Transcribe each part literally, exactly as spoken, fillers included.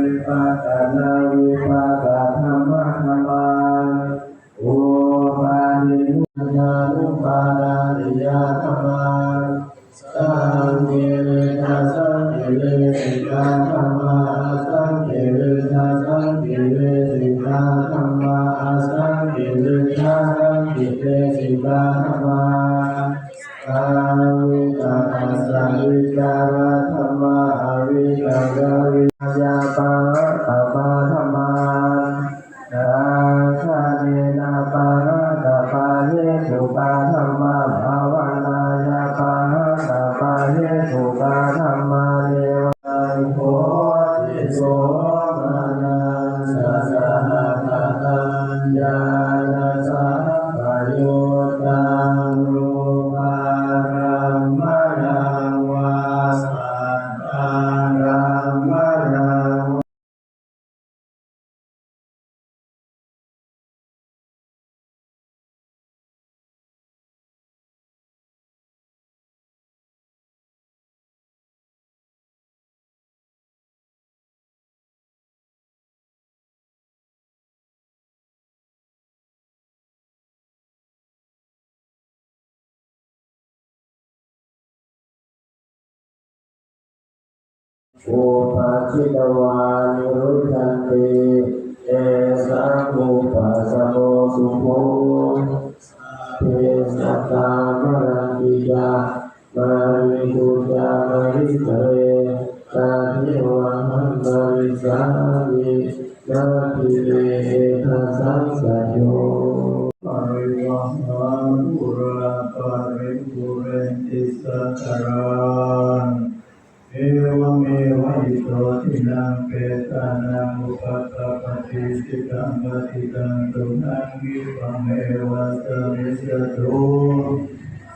Vipākanavipākadhammadhammā, upādinnānupādāniyadhammā, saṅkiliṭṭhasaṅkilesikadhammā, asaṅkiliṭṭhasaṅkilesikadhammā, asaṅkiliṭṭhasaṅkilesikadhammā, avitakkasavicāradhammā, avitakkavicāradammā, bhāvanāya pahātabbaṃ, pahātabbahetukā dhammā, bhāvanāya pahātabbahetukā dhammā, neva hoti somanassasahagataṃ ñāṇasappayu ttaṃ rūpārammaṇaṃ vā saddārammaṇaṃ vā. Upajjitvā nirujjhanti, tesaṃ vūpasamo sukho. Sabbe sattā maranti ca, mariṃsu ca marissare, tathevāhaṃ marissāmi, natthi me ettha saṃsayo. Parivahā pūrā paripūrenti sāgaraṃ, evameva ito dinnaṃ petānaṃ upakappati. Icchitaṃ patthitaṃ tumhaṃ khippameva samijjhatu,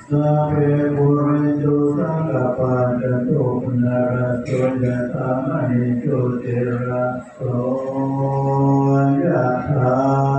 sabbe pūrentu saṅkappā, cando paṇṇaraso yathā, maṇi jotiraso yathā.